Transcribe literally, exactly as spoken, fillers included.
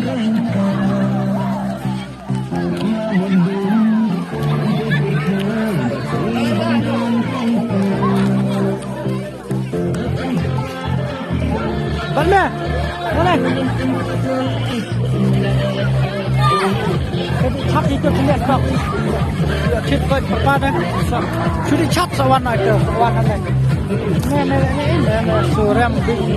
Ban me. Mana? Ka dei chat ito kene tok. Chit ko papa dan. Shu dei chat sa wan ito, sa wan ne. Ne ne ne ne ne surem bing.